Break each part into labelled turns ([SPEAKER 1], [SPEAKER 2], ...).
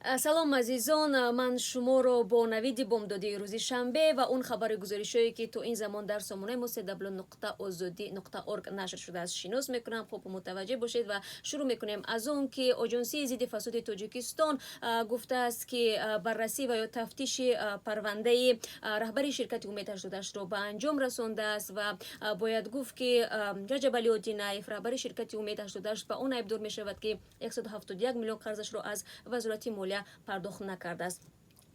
[SPEAKER 1] Салом, азизон. Ман шуморо бо навиди бомдодии рӯзи шанбе ва он хабари гузоришҳое, ки то ин замон дар сомонаи мо cw.ozodi.org нашр шудааст, шинос мекунам. Хуб, мутаваҷҷеҳ бошед ва шурӯъ мекунем аз он, ки Оҷонсии зидди фасоди Тоҷикистон гуфтааст, ки баррасӣ ва ё тафтиши парвандаи раҳбари ширкати «Умед 88-ро ба анҷом расондааст. Ва бояд гуфт, ки Раҷабалӣ Одинаев, раҳбари ширкати «Умед 88», ба он айбдор мешавад, ки 171 миллион қарзашро аз Вазорати молия пардохт накардааст.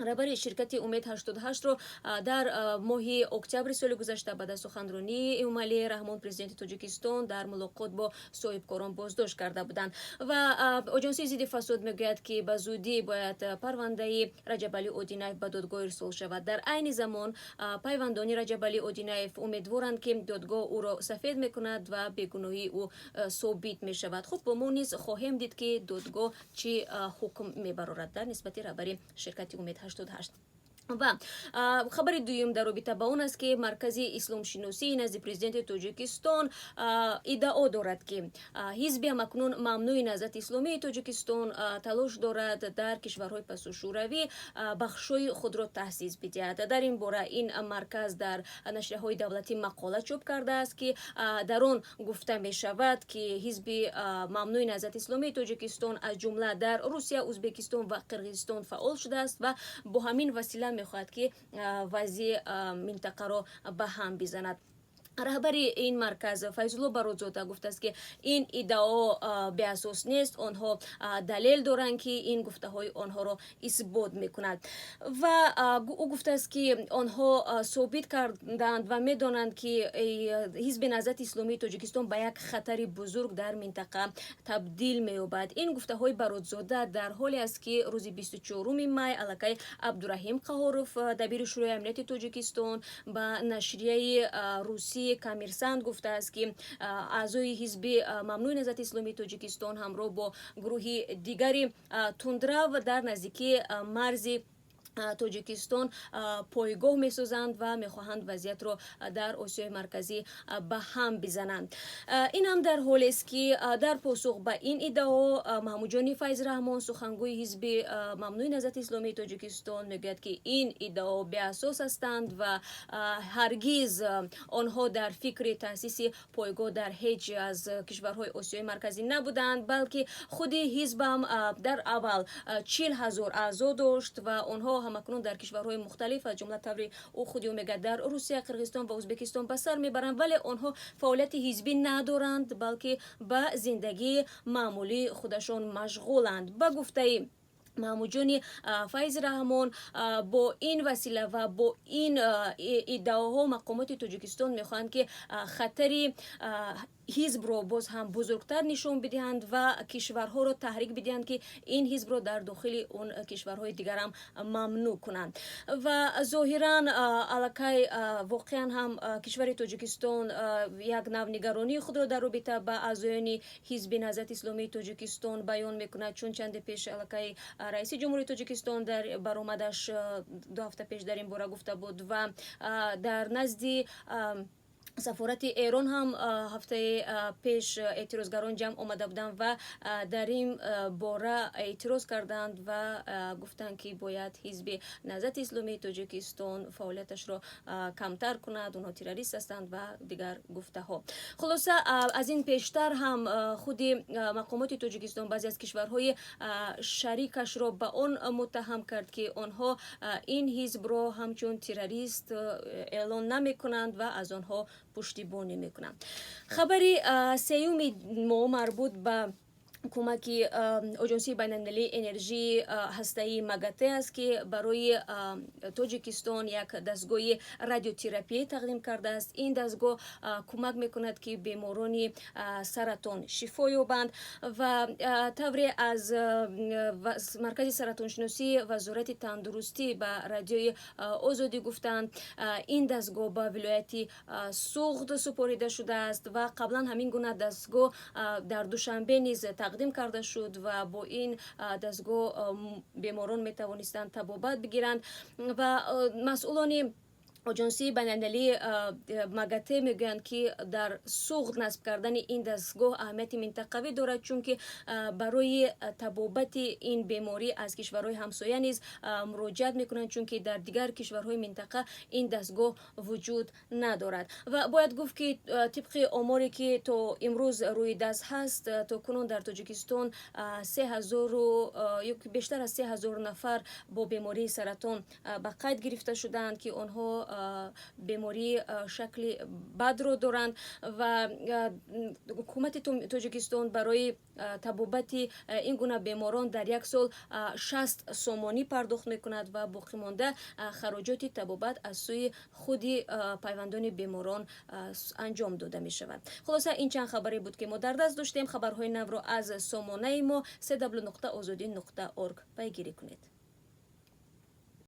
[SPEAKER 1] Раҳбари ширкати «Умед 88-ро дар моҳи октябри соли гузашта баъд аз суханронии Эмомалӣ Раҳмон, президенти Тоҷикистон, дар мулоқот бо соҳибкорон боздошт карда буданд. Ва Оҷонсии зидди фасод мегӯяд, ки ба зудӣ бояд парвандаи Раҷабалӣ Одинаев ба додгоҳ ирсол шавад. Дар айни замон пайвандони Раҷабалӣ Одинаев умедворанд, ки додгоҳ ӯро сафед мекунад ва бегуноҳии ӯ собит мешавад. Хуб, мо низ хоҳем дид, ки додгоҳ чӣ ҳукм мебарорад дар нисбати раҳбари ширкати «Умед 88». Ва хабари дуюм дар робита ба он аст, ки Маркази исломшиносии назди президенти Тоҷикистон иддао дорад, ки ҳизби ҳамакнун мамнӯи Наҳзати Исломии Тоҷикистон талош дорад дар кишварҳои пасушӯравӣ бахшҳои худро таъсис бидиҳад. Дар ин бора ин марказ дар нашрияҳои давлатӣ мақола чоп кардааст, ки дар он гуфта мешавад, ки ҳизби мамнӯи Наҳзати Исломии Тоҷикистон аз ҷумла дар Русия, Ӯзбекистон ва Қирғизистон фаъол шудааст ва бо ҳамин васила мехоҳад, ки вазъи минтақаро ба ҳам бизанад. Раҳбари ин марказ Файзулло Баротзода гуфтааст, ки ин иддао беасос нест, онҳо далел доранд, ки ин гуфтаҳои онҳоро исбот мекунад. Ва ӯ гуфтааст, ки онҳо собит карданд ва медонанд, ки ҳизби Наҳзати Исломии Тоҷикистон ба як хатари бузург дар минтақа табдил меёбад. Ин гуфтаҳои Баротзода дар ҳоле аст, ки рӯзи 24-уми май аллакай Абдураҳим Қаҳоров, дабири Шӯрои амнияти Тоҷикистон, ба нашрияи русии «Коммерсант» гуфтааст, ки аъзои ҳизби мамнӯи Наҳзати Исломии Тоҷикистон ҳамроҳ бо гурӯҳи дигари тундрав дар наздикии марзи Тоҷикистон пойгоҳ месозанд ва мехоҳанд вазъиятро дар Осиёи Марказӣ ба ҳам бизананд. Ин ҳам дар ҳолест, ки дар посух ба ин иддао Маҳмудҷони Файзраҳмон, сухангӯи ҳизби мамнӯи Наҳзати Исломии Тоҷикистон, мегӯяд, ки ин иддао беасос ҳастанд ва ҳаргиз онҳо дар фикри таъсиси пойгоҳ дар ҳеҷ аз кишварҳои Осиёи Марказӣ набуданд, балки худи ҳизбам дар аввал 40 000 аъзо дошт ва онҳо ҳамакнун дар кишварҳои мухталиф, аз ҷумла, таври ӯ худи ӯ мегӯяд, дар Русия, Қирғизистон ва Ӯзбекистон ба сар мебаранд, вале онҳо фаъолияти ҳизбӣ надоранд, балки ба зиндагии маъмулии худашон машғуланд. Ба гуфтаи Маҳмудҷони Файзраҳмон, бо ин васила ва бо ин иддаоҳо мақомоти Тоҷикистон мехоҳанд, ки хатари ҳизбро боз ҳам бузургтар нишон бидиҳанд ва кишварҳоро таҳрик бидиҳанд, ки ин ҳизбро дар дохили он кишварҳои дигарам мамнӯъ кунанд. Ва зоҳиран аллакай воқеан ҳам кишвари Тоҷикистон як нав нигаронии худро дар робита ба аъзоёни ҳизби Наҳзати Исломии Тоҷикистон баён мекунад, чун чанде пеш аллакай раиси ҷумҳурии Тоҷикистон дар баромадаш 2 ҳафта пеш дар ин бора гуфта буд ва дар назди сафорати Эрон ҳам ҳафтаи пеш эътирозгарон ҷамъ омада буданд ва дар ин бора эътироз карданд ва гуфтанд, ки бояд ҳизби Наҳзати Исломии Тоҷикистон фаъолияташро камтар кунад, онҳо террорист ҳастанд ва дигар гуфтаҳо. Хулоса, аз ин пештар ҳам худи мақомоти Тоҷикистон баъзе аз кишварҳои шарикашро ба он муттаҳам кард, ки онҳо ин ҳизбро ҳамчун террорист эълон намекунанд ва аз онҳо пуштибонӣ мекунанд. Хабари сеюми мо марбут ба кӯмаки Оҷонсии байналмилалии энержии ҳастаии МАГАТЭ аст, ки барои Тоҷикистон як дастгоҳи радиотерапия тақдим кардааст. Ин дастгоҳ кӯмак мекунад, ки беморони саратон шифо ёбанд. Ва тавре аз Маркази саратоншиносии Вазорати тандурустӣ ба Радиои Озодӣ гуфтанд, ин дастгоҳ ба вилояти Суғд супорида шудааст ва қаблан ҳамин гуна дастгоҳ дар Душанбе низ тақдим карда шуд ва бо ин дастгоҳ беморон метавонистанд табобат бигиранд. Ва масъулони Оҷонсии байналмилалии МАГАТЭ мегӯянд, ки дар Суғд насб кардани ин дастгоҳ аҳамияти минтақавӣ дорад, чунки барои табобати ин беморӣ аз кишварҳои ҳамсоя низ муроҷиат мекунанд, чунки дар дигар кишварҳои минтақа ин дастгоҳ вуҷуд надорад. Ва бояд гуфт, ки тибқи оморе, ки то имрӯз рӯи даст ҳаст, то кунун дар Тоҷикистон 3000-у ё бештар аз 3000 нафар бо бемории саратон ба қайд гирифта шудаанд, ки онҳо бемории шакли бадро доранд. Ва ҳукумати Тоҷикистон барои табобати ин гуна беморон дар як сол 60 сомонӣ пардохт мекунад ва боқимонда хароҷоти табобат аз сӯи худи пайвандони беморон анҷом дода мешавад. Хулоса, ин чанд хабаре буд, ки мо дар даст доштем. Хабарҳои навро аз сомонаи мо www.ozodi.org пайгирӣ кунед.